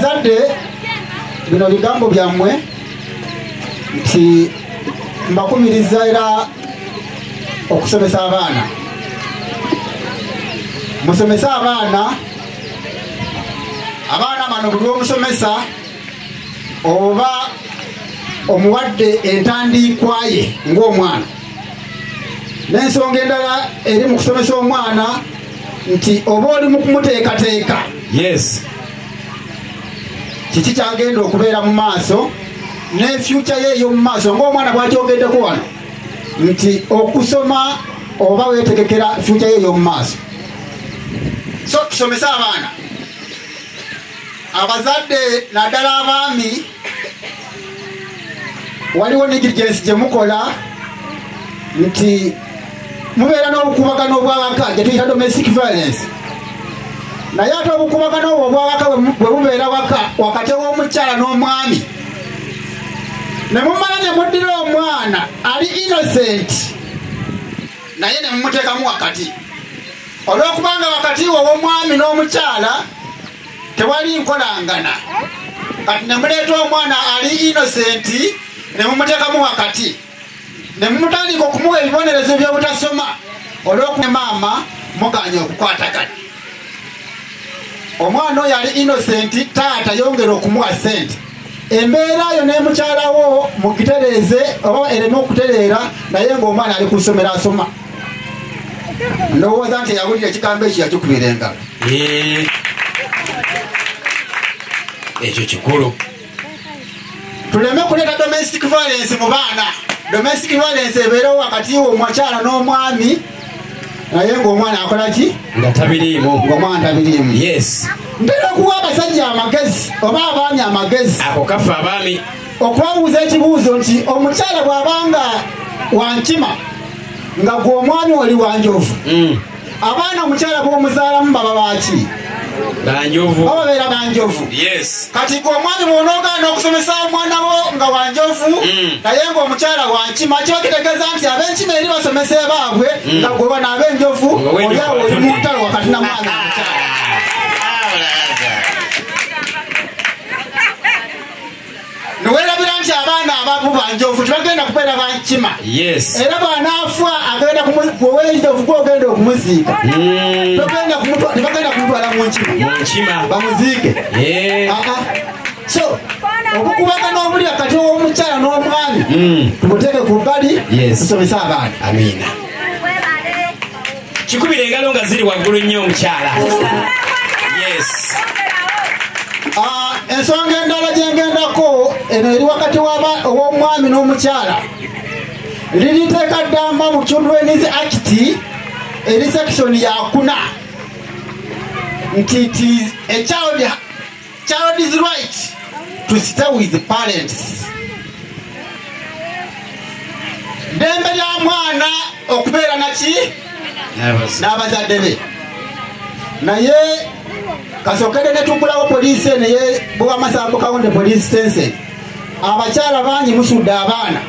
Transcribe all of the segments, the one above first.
Abazadde, bino bigambo byammwe nti mbakubiriza era okusomesa abaana. Musomese abaana. Abaana bano buli omusomesa oba omuwadde entandikwa ye ng'omwana. N'ensonga endala eri mu kusomesa omwana nti oba oli mu kumuteekateeka. Yes. Kiki kyagenda okubeera mu maaso ne future ye ey'omu maaso ng'omwana bw'akyogeddeko wano nti okusoma oba weetegekera future ye ey'omu maaso. So tusomese abaana. Abazadde naddala abaami, waliwo negligence gye mukola nti mubeera n'obukubagano obwawaka gye tuyita domestic violence. Naye ate obukubagano obwo obwawaka bwe bubeera waka wakati w'omukyala n'omwami, ne mumala ne muddira omwana ali innocent naye ne mumuteekamu wakati. Olw'okubanga wakati w'omwami n'omukyala tewali nkolangana, kati ne muleeta omwana ali innocent ne mumuteekamu wakati ne mumutandika okumuwa ebibonerezo by'obutasoma olw'okuba maama muganye okukwatagana. Omwana oyo ali innocent, taata yongera okumuwa ssente. Embeera yo ne mukyala wo mugitereeze oba ereme okutereera, naye ng'omwana ali ku ssomero asoma. Ndowooza nti yawulira ekigambo ekyo yakikubira engalo. Ekyo kikulu. Tuleme kuleeta domestic violence mu baana. Domestic violence ebeerewo wakati w'omukyala n'omwami, naye ng'omwana akola ki? Nga tabiriimu. Ng'omwana tabiriimu. Yes. Ntera okuwa abasajja amagezi oba abaami amagezi. Ako kafa abaami. Okubabuuza ekibuuzo nti omukyala bw'abanga wankima nga gwe omwami oli wanjovu, abaana omukyala bw'omuzaalamu baba baaki? Banjovu. Baba beera banjovu. Yes. Kati gwe omwami bw'onoogaana okusomesa omwana wo nga wanjovu, naye ng'omukyala wankima, kiba kitegeeza nti ab'enkima eri basomesa baabwe, nga gwe bano ab'enjovu oli awo oli mu ntalo wakati na mwana omukyala. Neweerabira nti abaana abavu banjovu tebagenda kubeera bankima. Yes. Era bw'anaafa agenda owenjovu gw'ogenda okumuziika. Tebagenda kumutwala mu nkima. Bamuziike. So obukubagano obuli wakati w'omukyala n'omwami tumuteeke ku bbali, tusomese abaana. Amiina. Kikubira engalo nga ziri waggulu nnyo omukyala. Yes. Ensonga endala gye ngendako eno eri wakati ow'omwami n'omukyala. Liri tteeka ddamba mu Children's Act eri section ya 4 nti it is a child's right to stay with the parents. Ddembe lya mwana okubeera naki? N'abazadde be. Naye kasookedde ne tuggulawo poliisi eno ye Buwamasambu County Police Station. Abakyala bangi musudde abaana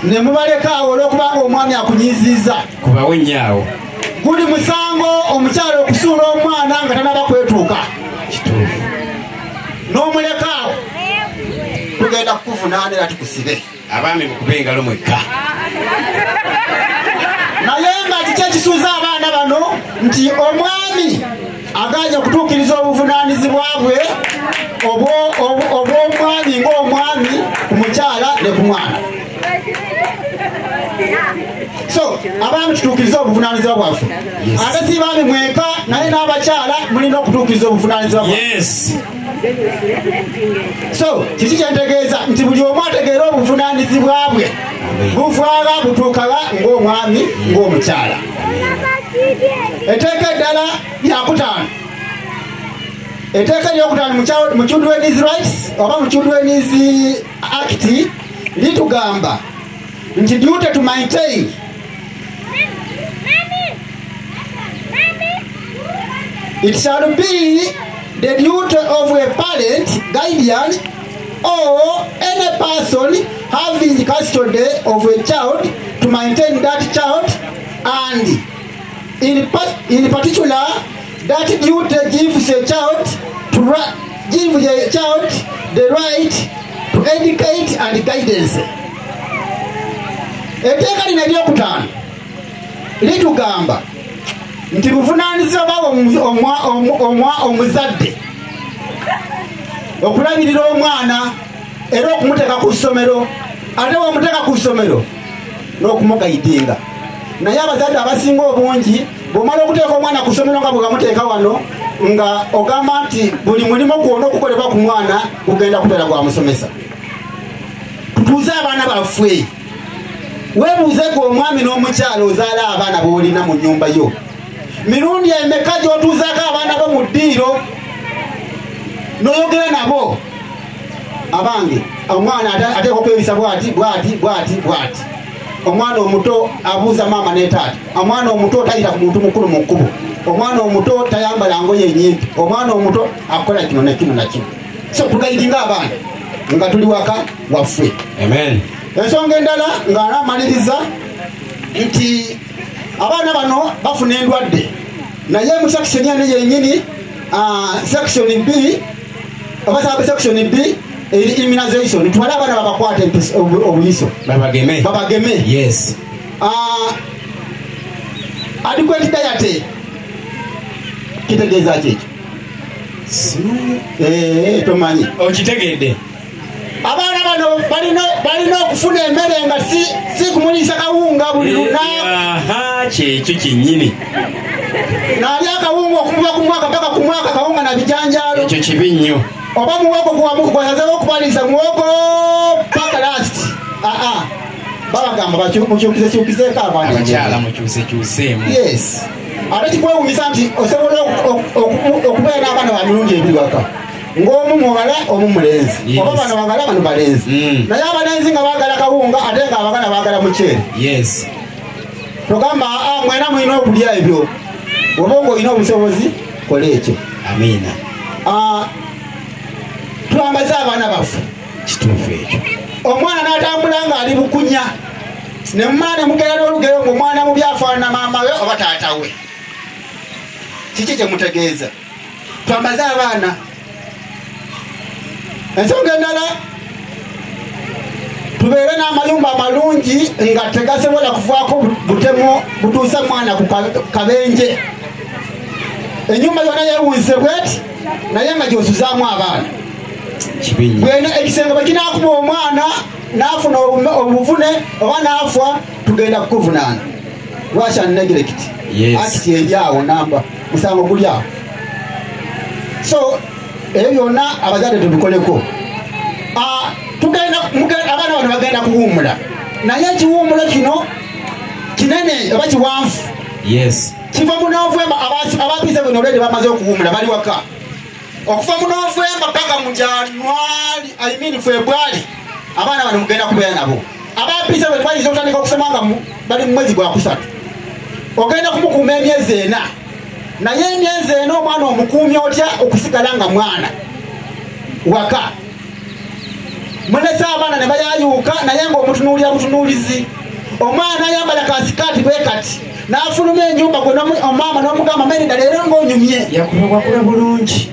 ne mubaleka awo olw'okubanga omwami akunyiizizza. Kubawo nnyo awo. Guli musango omukyala okusuula omwana nga tannaba kwetuuka. Kituufu. N'omuleka awo tugenda kukuvunaana era tukusibe. Abaami mukube engalo mwekka. Naye nga kiki ekisuuza abaana bano nti omwami aganye okutuukiriza obuvunaanyizibwa bwe obw'omwami ng'omwami ku mukyala ne ku mwana. So abaami tutuukirize obuvunaanyizibwa bwaffe. Ate si baami mweka, naye n'abakyala mulina okutuukiriza obuvunaanyizibwa bwaffe. Yes. So kiki kyentegeeza nti buli omu ategeera obuvunaanyizibwa bwe buvaaga butuukaga ng'omwami ng'omukyala. Etteeka eddala lyakutaano. Etteeka eryokutaano mu Children's Rights oba mu Children's Act litugamba nti duty to maintain it shall be the duty of a parent, guardian, or any person having custody of a child to maintain that child, and in particular that duty gives a child Give the child the right to educate and guidance. Etteeka lino eryokutaano litugamba nti buvunaanyizibwa omuzadde okulabirira omwana era okumuteeka ku ssomero, ate bw'omuteeka ku ssomero n'okumugaidinga. Naye abazadde abasinga obungi bw'omala okuteeka omwana ku ssomero nga bwegamuteeka wano, nga ogamba nti buli mulimu gwonna okukolebwa ku mwana gugenda kubeera gwa musomesa. Tutuuze abaana baffe. Weebuuze gwe omwami n'omukyala ozaala abaana b'olina mu nnyumba yo. Mirundi emeka gy'otuuzaako abaana bo mu ddiiro n'oyogera nabo? Abange, omwana ateekwa okweyisa bw'ati bw'ati bw'ati bw'ati. Omwana omuto abuuza maama ne taata. Omwana omuto tayita ku muntu mukulu mu kkubo. Omwana omuto tayambala ngoye nnyimpi. Omwana omuto akola kino na kino na kino. So tugayidinga abaana nga tuli waka waffe. Amen. Ensonga endala ng'anamaliriza nti abaana bano bafuna endwadde, naye mu section eno yennyini, section B oba section B eri immunization, twale abaana babakwate obuyiso, babageme, babageme. Yes. Adequate diet kitegeeza ki ekyo? Tomanyi. Okitegedde. Abaana bano balina okufuna emmere nga si kumuliisa kawunga buli lunaku. Aha, kyekyo kyennyini. N'alya akawunga okuva ku mwaka paka ku mwaka, kawunga na bijanjaalo. Ekyo kibi nnyo. Oba muwogo gwasazeewo okubaliisa muwogo paka last. Babagamba mukyukizekyukizeeko abaana. Abakyala mukyusekyuseemu. Yes. Ate kikwewuunyisa nti osobola okubeera n'abaana ba mirundi ebiri waka, ng'omu muwala omu mulenzi, oba bano bagala bano balenzi. Naye abalenzi nga baagala kawunga ate nga abagala baagala muceere. Yes. Togamba mwena mulina okulya ebyo, oba ng'olina obusobozi kola ekyo. Amiina. Twambaze abaana baffe. Kituufu ekyo. Omwana n'atambula ng'ali bukunya, ne mumala ne mugera n'olugero ng'omwana mubi afaanana maama we oba taata we. Kiki kye mutegeeza? Twambaze abaana. Ensonga endala, tubeere n'amayumba amalungi nga tegasobola kuvaako butemu butuusa mwana ku kabenje. Ennyumba yonna yeewunzise bweti, naye nga gy'osuzaamu abaana. Bwena ekisenge bwe kinaakuba omwana n'afuna obuvune oba n'afa, tugenda kukuvunaana. Lwaki neglect? Yes. Akiti eri awo namba musango guli awo. So ebyo byonna abazadde tubikoleko. Abaana bano bagenda kuwummula, naye ekiwummulo kino kinene oba kiwanvu. Yes. Kiva mu Novemba, aba P7 already bamaze okuwummula, bali waka. Okuva mu Novemba paka mu January, I mean February, abaana bano mugenda kubeera nabo. Aba P7 bayinza okutandika okusoma nga bali mu mwezi gwa kusatu. Ogenda kumukuuma emyezi ena, naye emyezi ena omwana omukuumye otya okusigala nga mwana waka? Mulese abaana ne bayayuuka, naye ng'omutunuulira butunuulizi. Omwana ayambala kasikaati bwe kati n'afuluma ennyumba, gwe omama n'omugamba Merida leero ng'onyumye. Yakulabwakula bulungi.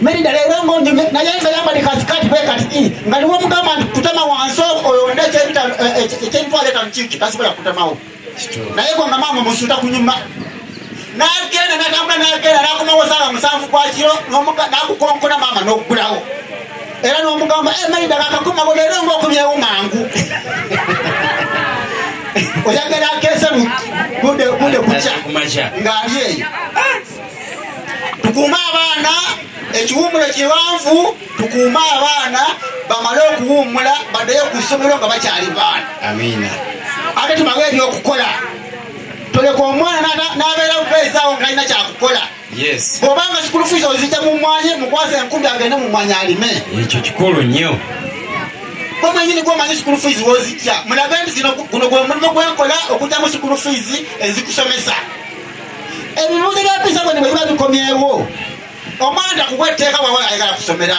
Merida leero ng'onyumye, naye nga yambala kasikaati bwe kati, nga niwe omugamba nti kutama wansi oyo nde ekyemitwalo etaano kiki tasobola kutamawo. Naye gwe nga maama omusuuta kunyuma. N'agenda n'atambula n'agenda n'akomawo ssaawa 7 gwa kiro, n'akukonkona maama n'oggulawo. Era n'omugamba Merida kakakomawo leero ng'okomyewo mangu. Oyagala akeese budde kukya ng'ali eyo. Tukuume abaana ekiwummulo kiwanvu, tukuume abaana bamale okuwummula baddeyo ku ssomero nga bakyali baana. Amiina. Ate tubawe ebyokukola. Toleka omwana n'abeera bupeesaawo nga talina kyakukola. Yes. Bw'obanga school fees ozijja mu mmwanyi, mukwase enkumbi agende mu mmwanyi alime. Ekyo kikulu nnyo. Gwe mwennyini gw'omanyi school fees w'ozijja. Mulage nti guno gwe mulimu gwe nkola okugyamu school fees ezikusomesa. Ebibuuzo bya P7 bwe biba bikomyewo, omwana takuwa etteeka bw'aba ayagala kusomera.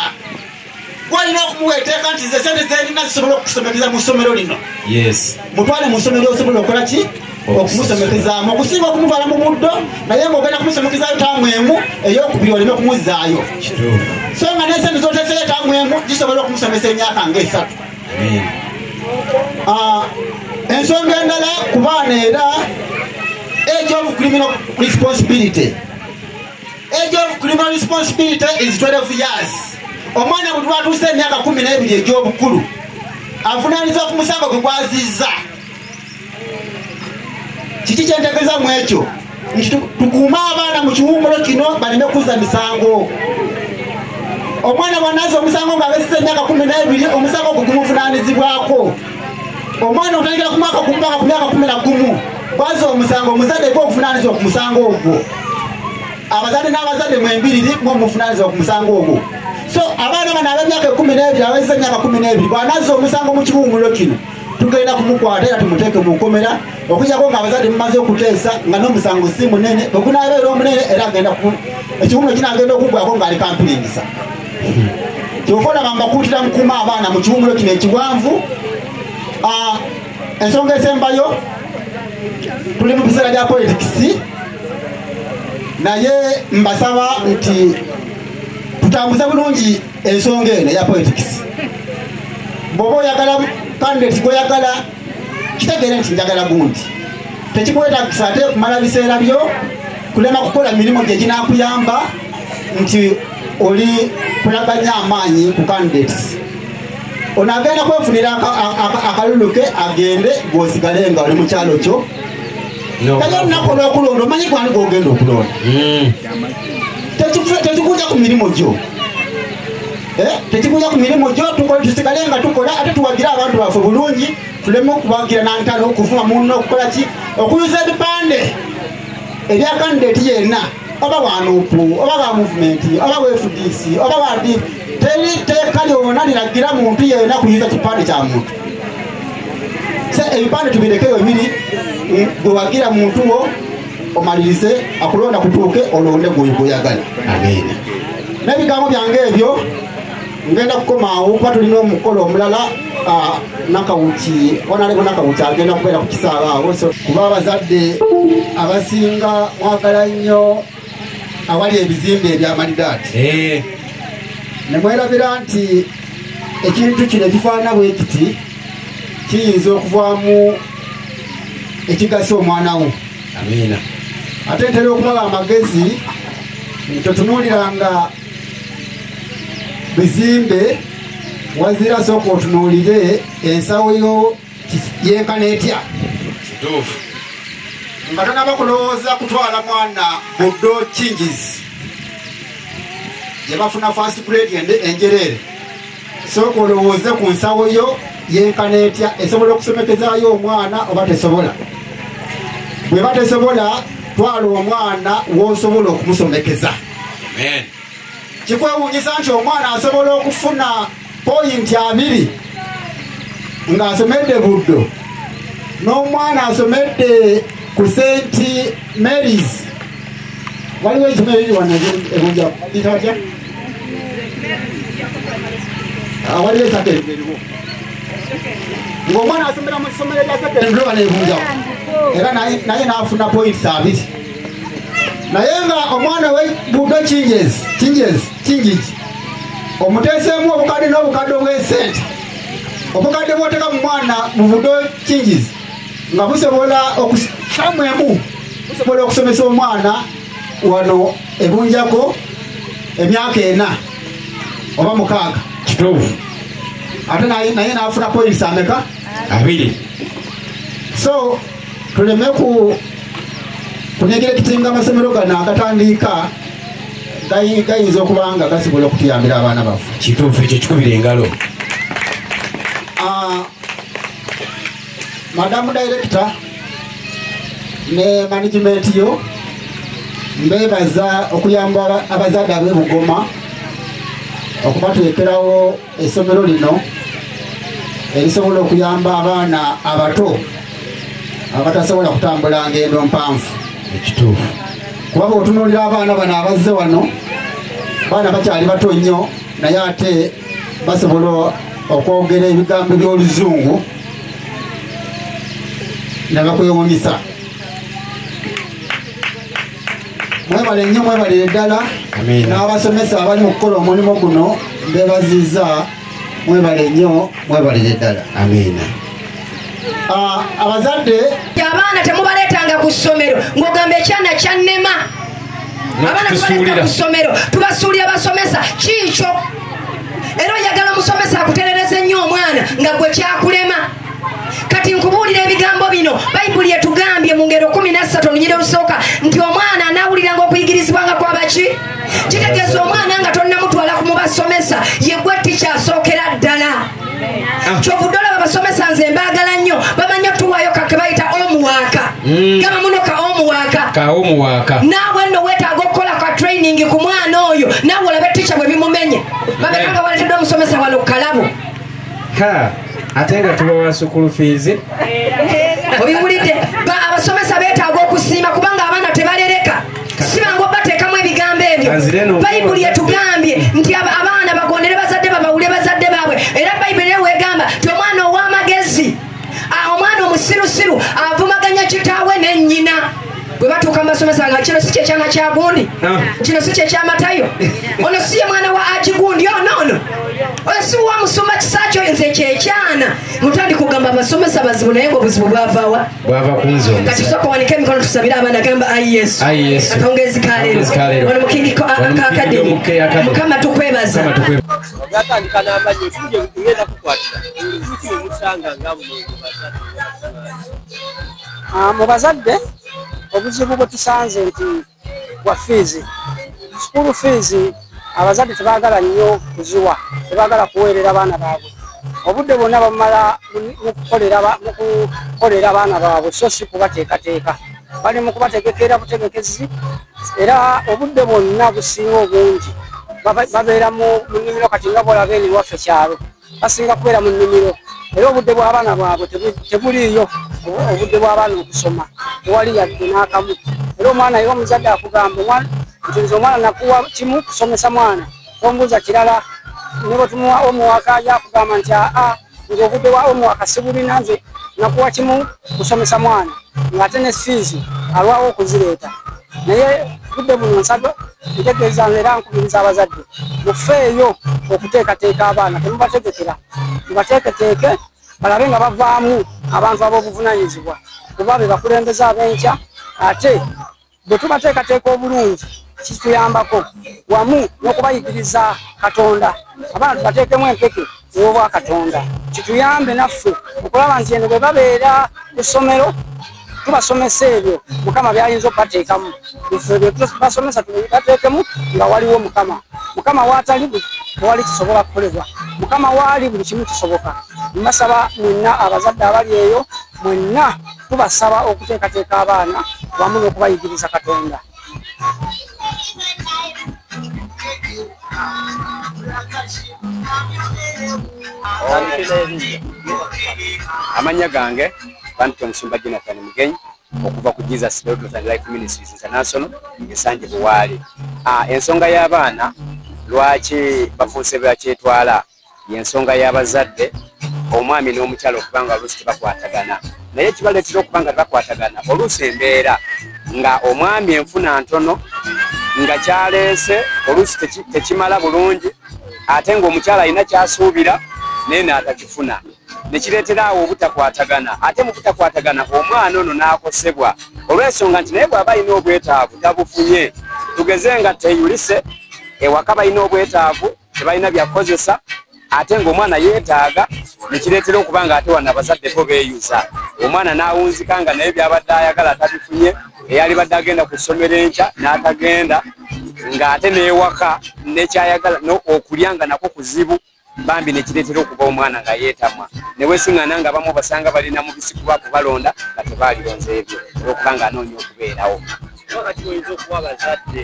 Gw'olina okumuwa etteeka nti nze ssente ze nnina zisobola okukusomekeza mu ssomero lino. Yes. Mutwale mu ssomero osobola okukola ki? Okumusomekeza okusinga okumutwala mu buddo, naye ng'ogenda kumusomekeza taamu emu ey'okubiri oleme okumuzzaayo. Kituufu. So nga ne Saamu emu gisobola okumusomesa emyaka nga 3. Ensonga endala ku baana era, age of criminal responsibility. Age of criminal responsibility is 12 years. Omwana bwe twatuuse emyaka 12 egy'obukulu, avunaanyizibwa ku musango gwe gwazizza. Kiki kyentegeeza mu ekyo? Nti tukuume abaana mu kiwummulo kino baleme kuzza misango. Omwana bw'anazza omusango ng'awezezza emyaka 12, omusango ogwo gumuvunaanyizibwako. Omwana otandikira ku mwaka 1 paka ku myaka 11, bwazza omusango, omuzadde gwe oguvunaanyizibwa ku musango ogwo. Abazadde n'abazadde mwembiriri mwe muvunaanyizibwa ku musango ogwo. So abaana bano ab'emyaka 12, awezezza emyaka 12, bw'anazza omusango mu kiwummulo kino, tugenda kumukwata era tumuteeke mu nkomera, okujjako nga abazadde mumaze okuteesa nga n'omusango si munene. Bwe gunaabeera omunene, era agenda ekiwummulo kinaagenda okuggwako ng'ali kampiringisa. Kyova olaba mbakuutira mukuuma abaana mu kiwummulo kino ekiwanvu. Ensonga esembayo, tuli mu biseera bya politics, naye mbasaba nti tutambuze bulungi ensonga eno eya politics. Bw'oba oyagala candidate gw'oyagala, kitegeere nti njagala gundi. Tekikwetagisa ate kumala biseera byo kulema kukola mirimu gye ginakuyamba nti oli kulaganya amaanyi ku candidates. Ono agenda kwefunira akalulu ke agende, gwosigale nga oli mu kyalo kyo. Kale olunaku olwokulonda, omanyi gwani gwogenda okulonda. Tekikuja ku mirimu gyo. Tekikuja ku mirimu gyo. Tusigale nga tukola, ate tuwagire abantu baffe bulungi, tuleme okubagira nantalo, okuvuma munno, okukola ki, okuyuza ebipande ebya candidate yenna, oba wa NUP, oba wa Movement, oba wa FDC, oba wa D. Teri teeka lyonna liragira muntu yenna kuyuza kipande kya muntu. Se ebipande tubirekeyo biri. Gwe wagira muntu wo, omalirize akulonda kutuuke, olonde gwe gweyagala. Amiina. N'ebigambo byange ebyo, ngenda kukomaawo kuba tulina omukolo omulala. Nakawuki, Honorable Nakawuki agenda kubeera ku kisaawe awo. So kuba abazadde abasinga mwagala nnyo awali ebizimbe ebyamalidaati, ne mwerabira nti ekintu kino ekifaanana bwe kiti kiyinza okuvaamu ekigasa omwana wo. Amiina. Ate ntera okubawa amagezi nti totunuuliranga bizimbe, wazira sooka otunuulire ensawo yo yenkana etya. Kituufu. Nga tonaba kulowooza kutwala mwana Buddo Kingis gye bafuna first grade enjereere, sooka olowooze ku nsawo yo yenkana etya, esobola okusomekezaayo omwana oba tesobola. Bweba tesobola, twala omwana w'osobola okumusomekeza. Amen. Kikwewuunyisa nti omwana asobola okufuna points 20 ng'asomedde Buddo, n'omwana asomedde ku St Marys. Waliwo ekisomero eri wano ebunja batya? Waliwo esecondary eriwo, ng'omwana asomera mu ssomero lya secondary wano ebunjawo, era naye n'afuna points 20, naye nga omwana we Buddo Kinjiji omuteeseemu obukadde n'obukadde obw'esente. Obukadde bw'oteeka mu mwana mu Buddo Kinjiji nga busobola okusamu emu, busobola okusomesa omwana wano ebunjako emyaka 4 oba 6. Kituufu. Ate naye n'afuna points ameka? 20. So tuleme ku kuneglectinga amasomero gano agatandika, gayinza okuba nga gasobola okutuyambira abaana baffe. Kituufu ekyo, kikubira engalo. Madamu Director ne management yo, mbebaza okuyamba abazadde ab'e Bugoma okubateekerawo essomero lino erisobola okuyamba abaana abato abatasobola kutambula ngendo mpanvu. Ekituufu. Kuba bw'otunuulira abaana bano abazze wano, baana bakyali bato nnyo, naye ate basobola okwogera ebigambo by'oluzungu ne bakwewuunyisa. Mwebale nnyo, mwebalire ddala. Amiina. N'abasomesa abali mu kukola omulimu guno, Mbebaziza, mwebale nnyo, mwebalire ddala. Amiina. Abazadde abaana temubaleetanga ku ssomero ng'ogamba ekyana kyannema. Abaana tubaleeta ku ssomero tubasuulira basomesa kiikyo. Era oyagala omusomesa akuterereze nnyo omwana nga gwe kyakulema. Kati nkubuulira ebigambo bino, Bayibuli etugambye mu ngero 13 olunyiriri olusooka nti omwana anaawuliranga okuyigirizibwanga kw'abaki. Kitegeeza omwana nga tonnamutwala ku mubasomesa ye gwe tikyasookera ddala. Kyovudde olaba abasomesa nze mbaagala nnyo, bamanyi otuwaayo kake bayita omuwaaka. Gamba muno ka omuwaaka. Ka omuwaaka. Naawe nno weetaaga okukola ka training ku mwana oyo, naawe olabe ticca bwe bimumenye. Babekanga waleetedde omusomesa wano ku kalabo. Ha, ate nga tubawa school fees. Obiwulidde? Abasomesa beetaaga okusiima kubanga abaana tebalereka. Si bangu bateekamu ebigambo ebyo. Bayibuli etugambye nti abaana bagondere bazadde babawule bazadde baabwe. Era Bayibuli weegamba nti omwana ow'amagezi, omwana omusirusiru avumaganya kitaawe ne nnyina. Bwe batuuka mu basomesa nga kino si kyekyana kya gundi, kino si kyekyamatayo, ono si ye mwana wa agigundi, ono ono oyo si wa musumba Kisakyo, nze kyekyana. Mutandika okugamba abasomesa bazibu, naye ng'obuzibu bwavaawa? Bwava ku nze. Kati tusooka wanike emikono tusabire abaana, gamba ayi Yesu. Ayi Yesu. Akawungeezi ka leero. Wano mu King Academy. Mukama tukwebaza. Gatandika n'amanyi ngenda kukwatira. Kiki musanga nga mu bazadde obuzibu bwe tusanze nti bwa fiizi. School fees abazadde tebaagala nnyo kuziwa, tebaagala kuweerera baana baabwe. Obudde bwonna bamala mu kukolera abaana baabwe, so si kubateekateeka. Bali mu kubategekera butegekezi, era obudde bwonna businga obungi babeera mu nnimiro. Kati nga bw'olaba eno ewaffe kyalo, basinga kubeera mu nnimiro, era obudde bw'abaana baabwe tebuliiyo. Obudde bw'abaana okusoma tewali yadde n'akamu. Era omwana era omuzadde akugamba nti nze omwana nakuwa kimu kusomesa mwana, tombuuza kirala. Ne bwe tumuwa omuwaka ajja akugamba nti aa, nze obudde bwa omuwaka sibulina, nze nakuwa kimu kusomesa mwana, ng'ate ne fiizi alwawo okuzireeta. Naye budde buno nsaba ntegeeza era nkubiriza abazadde mufeeyo okuteekateeka abaana, temubategekera, mubateeketeeke balabe nga bavaamu abantu ab'obuvunaanyizibwa, kuba be bakulembeze ab'enkya. Ate bwe tubateekateeka obulungi kituyambako wamu n'okubayigiriza Katonda. Abaana tubateekemu empeke ey'obwa Katonda, kituyambe naffe okulaba nti eno bwe babeera ku ssomero tubasomesa ebyo Mukama by'ayinza okubateekamu. Ffe bye tubasomesa tubateekemu nga waliwo Mukama. Mukama w'atali tewali kisobola kukolebwa, Mukama w'ali buli kimu kisoboka. Mbasaba mwenna abazadde abali eyo, mwenna tubasaba okuteekateeka abaana wamu n'okubayigiriza Katonda. Amannya gange bantu omusumba Jonathan Mugenyi okuva ku Jesus Daughters and Life Ministries International Ensanje Buwaale. Ensonga y'abaana lwaki bafuuse bakyetwala y'ensonga y'abazadde, omwami n'omukyala okubanga oluusi tebakwatagana. Naye ekibaleetera okubanga tebakwatagana oluusi embeera nga omwami enfuna ntono, nga kyaleese oluusi tekimala bulungi, ate ng'omukyala alina kyasuubira naye n'atakifuna, nekireetera awo obutakwatagana. Ate mu butakwatagana omwana ono n'akosebwa olw'ensonga nti naye bw'aba alina obwetaavu tabufunye. Tugeze nga teyulise ewaka balina obwetaavu tebalina byakukozesa, ate ng'omwana yeetaaga, nekireetera okuba nga ate wano abazadde bo beeyuza, omwana n'awunzika nga naye by'abadde ayagala tabifunye, eyalibadde agenda ku ssomero enkya n'atagenda, ng'ate n'ewaka nekyayagala okulya nga nako kuzibu, bambi nekireetera okuba omwana nga yeetamwa. Ne weesiŋŋaana nga abamu basanga balina mubisi kuba kubalonda nga tebaalironze ebyo olw'okuba nga anoonya okubeerawo.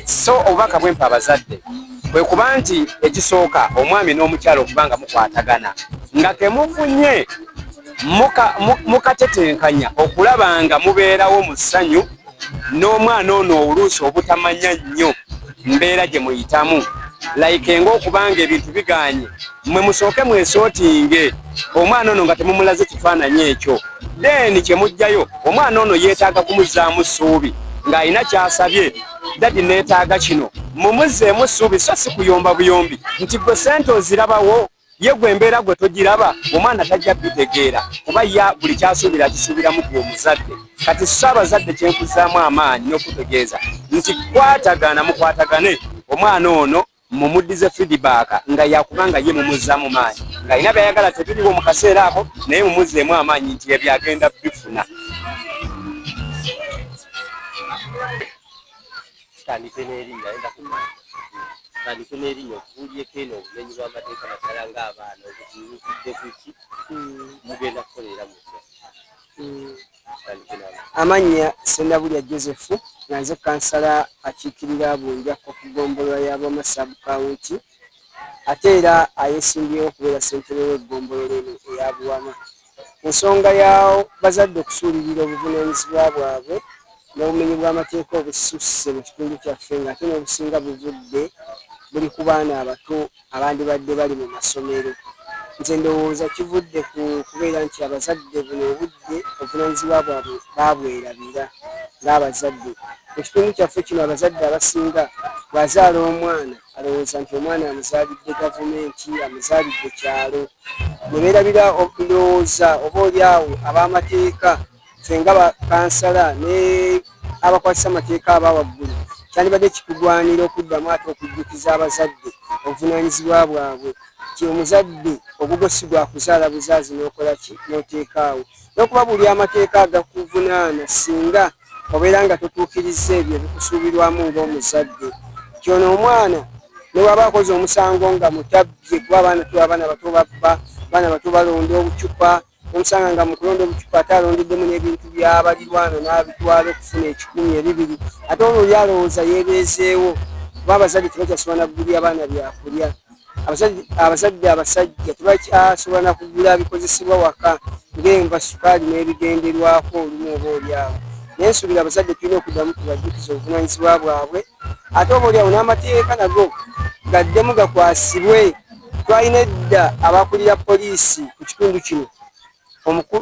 So obubaka bwempa abazadde kwe kuba nti ekisooka omwami n'omukyala okuba nga mukwatagana, nga temufunye mukatetenkanya okulaba nga mubeerawo mu ssanyu n'omwana ono oluusi obutamanya nnyo mbeera gye muyitamu. Like ng'okubanga ebintu biganye, mmwe musooke mwesootinge omwana ono nga temumulaze kifaananyi ekyo, then kye muggyayo omwana ono yeetaaga kumuzzaamu ssuubi ng'alina ky'asabye, dadi neetaaga kino, Mumuzzeemu essuubi, so si kuyomba buyombi nti gwe ssente ozirabawo, ye gwe embeera gwe togiraba. Omwana tajja bitegeera, kuba ya buli kyasuubira akisuubiramu gwe omuzadde. Kati so abazadde kyenkuzaamu amaanyi n'okutegeeza nti kwatagana, mukwatagane omwana ono, mumuddize feedback nga yakubanga ye mumuzzaamu maanyi, ng'alina byayagala tebiriwo mu kaseera ako, naye mumuzzeemu amaanyi nti ebyagenda bifuna. Tutandike n'erinnya, tutandike n'erinnya okubuulyeko eno obumenyi bw'amateeka naddala ng'abaana obuzibu buvudde ku ki, mugenda kukolera mutya? Amannya Sendabulya Joseph, nga nze kansala akiikirira Bunjakko ku ggombolola ya Bwama sub county, ate era ayeesimbyewo okubeera ssentebe w'eggombolola eno eya Buwama. Ensonga ya bazadde okusuulirira obuvunaanyizibwa bwabwe n'obumenyi bw'amateeka obususse mu kitundu kyaffe, ng'ate n'obusinga buvudde buli ku baana abato abandibadde bali mu masomero, nze ndowooza kivudde ku kubeera nti abazadde buno obudde obuvunaanyizibwa bwabwe baabwerabira. Ng'abazadde mu kitundu kyaffe kino, abazadde abasinga bw'azaala omwana alowooza nti omwana amuzaalidde gavumenti, amuzaalidde kyalo, ne beerabira. Ndowooza oba oli awo ab'amateeka, ffe nga bakansala ne abakwasisa amateeka aba waggulu, kyandibadde kikugwanira okuddamu ate okujjukiza abazadde obuvunaanyizibwa bwabwe, nti omuzadde ogugwo si gwakuzaala buzaazi n'okola ki n'oteekaawo, n'okubabuulira amateeka agakuvunaana singa obeera nga totuukirizza ebyo ebikusuubirwamu ng'omuzadde. Nti ono omwana ne bw'aba akoze omusango nga mutabbye, kuba abaana tu abaana bato babba, abaana bato balonda obucupa, omusanga nga mu kulonda obucupa ate alondeddemu n'ebintu by'abalirwana n'abitwala okufuna 10 2 ate olwo oli alowooza yeebeezeewo, kuba abazadde tebakyasobola na kugulira abaana byakulya. Abazadde abasajja tebakyasobola na kugula bikozesebwa waka ng'enva, sukaali n'ebigenderwako olumu oba oli awo. Naye nsuubira abazadde tulina okuddamu tubajjukiza obuvunaanyizibwa bwabwe, ate oba oli awo n'amateeka nago gaddemu gakwasibwe. Twalina edda abakulira poliisi ku kitundu kino,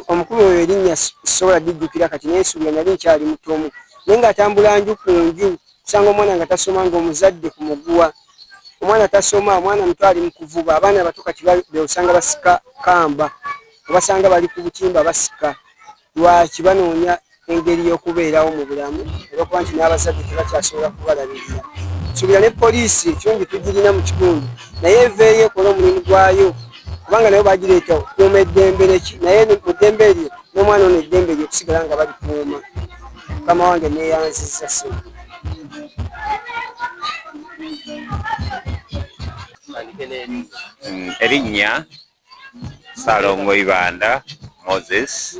omukulu oyo erinnya sobola ddijjukira kati, naye nsuubira nali nkyali mutomu, naye ng'atambula nju ku nju kusanga omwana nga tasoma, ng'omuzadde ku muguwa omwana tasoma, omwana muto ali mu kuvuba. Abaana abato kati beosanga basika kamba, obasanga bali ku butimba basika. Lwaki? Banoonya engeri y'okubeerawo mu bulamu, olwokuba nti n'abazadde tebakyasobola kubalabirira. Nsuubira ne poliisi ekirungi tugirina mu kitundu, naye eveeyo ekole omulimu gwayo, kubanga nayo bagireeta okukuuma eddembe neki, naye mu ddembe eryo n'omwana ono eddembe eryo okusigala nga balikuuma. Mukama wange, neeyanzizza ssebo. Erinnya Ssalongo Ibanda Moses,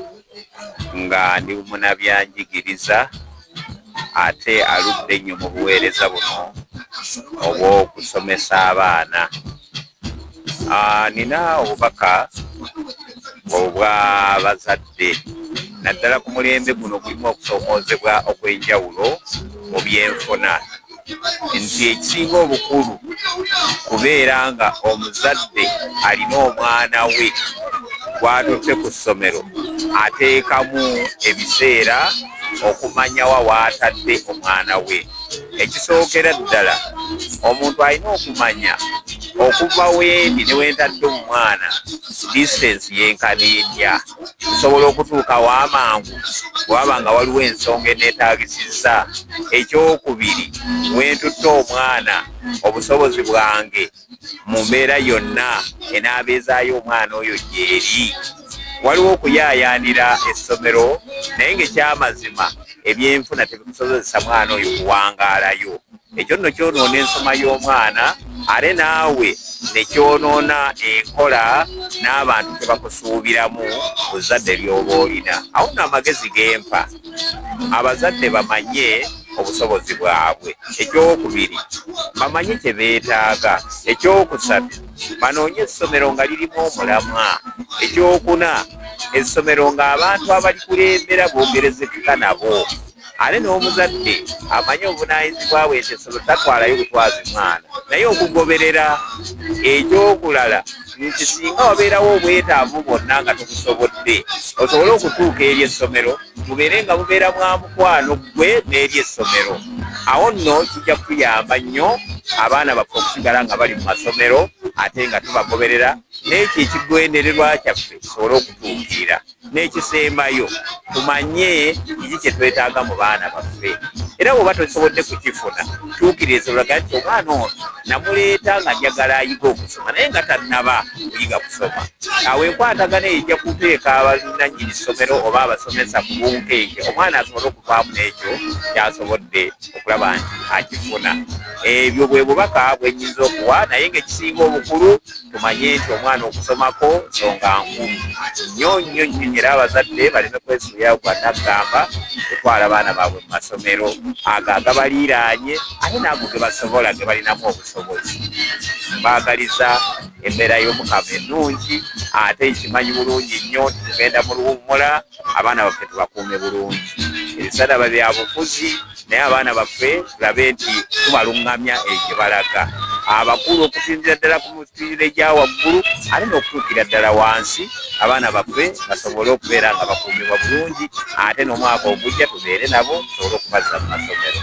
nga ndi munnabyanjigiriza ate aludde ennyo mu buweereza buno obw'okusomesa abaana. Nina obubaka obw'abazadde naddala ku mulembe guno gulimu okusoomoozebwa okw'enjawulo mu byenfuna, nti ekisinga obukulu kubeera nga omuzadde alina omwana we gw'atutte ku ssomero ateekamu ebiseera okumanya wa w'atadde omwana we. Ekisookera ddala, omuntu alina okumanya okuva wendi ne wentadde omwana distance yenkana etya, nsobola okutuuka w'amangu bw'aba nga waliwo ensonga eneetaagisizza. Ekyokubiri, wentutte omwana obusobozi bwange mu mbeera yonna enaabeezaayo omwana oyo gy'eri. Waliwo okuyaayaanira essomero, naye ng'ekyamazima ebyenfuna tebikusobozesa mwana oyo kuwangaalayo. Ekyo nno kyonoona ensoma y'omwana, ate naawe ne kyonoona enkola n'abantu tebakusuubiramu ku zzadde ly'oba olina. Awo nno amagezi gempa, abazadde bamanye obusobozi bwabwe. Ekyokubiri, bamanye kye beetaaga. Ekyokusatu, banoonye essomero nga lirimu omulamwa. Ekyokuna, essomero ng'abantu abalikulembera boogerezeka nabo, ate n'omuzadde amanye obuvunaanyizibwa bwe nti essomero tatwalayo butwazi mwana, naye okugoberera. Ekyokulala, nti singa wabeerawo obwetaavu bwonna nga tobusobodde, osobole okutuuka eri essomero, mubeere nga mubeera mwa mukwano ggwe n'eri essomero. Awo nno kijja kutuyamba nnyo abaana baffe okusigala nga bali mu masomero ate nga tubagoberera, n'ekyo ekigendererwa kyaffe kisobole okutuukirira. N'ekisembayo, tumanye kiki kye twetaaga mu baana baffe, era bw'oba tosobodde kukifuna tuukiriza olaga nti omwana ono namuleeta nga njagala ayiga okusoma naye nga tannaba kuyiga kusoma. Awo enkwatagana eyo ejja kuteeka abannannyini ssomero oba abasomesa ku bunkenke, omwana asobole okuvaamu n'ekyo ky'asobodde okulaba nti akifuna. Ebyo bwe bubaka bwe nnyinza okuwa, naye ng'ekisinga obukulu tumanye nti omwana okusomako nsonga nkulu nnyo nnyo nnyo, era abazadde baleme kwesuulira gwa naggamba kutwala baana baabwe mu masomero ago agabaliiraanye ate n'ago ge basobola ge balinamu obusobozi. Mbaagaliza embeera y'Omukama ennungi, ate nkimanyi bulungi nnyo nti tugenda mu luwummula, abaana baffe tubakuume bulungi. Ebisadaba bya bufuzi, naye abaana baffe tulabe nti tubaluŋŋamya eyo gye balaga. Abakulu okusinziira ddala ku mutindo egya waggulu ate n'okutuukira ddala wansi, abaana baffe basobole okubeera nga bakuumibwa bulungi, ate n'omwaka ogujja tubeere nabo tusobole okubazza mu masomero.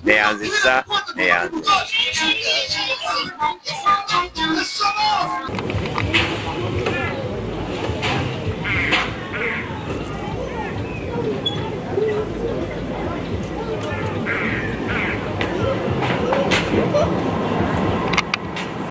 Neyanzizza, neyanzizza.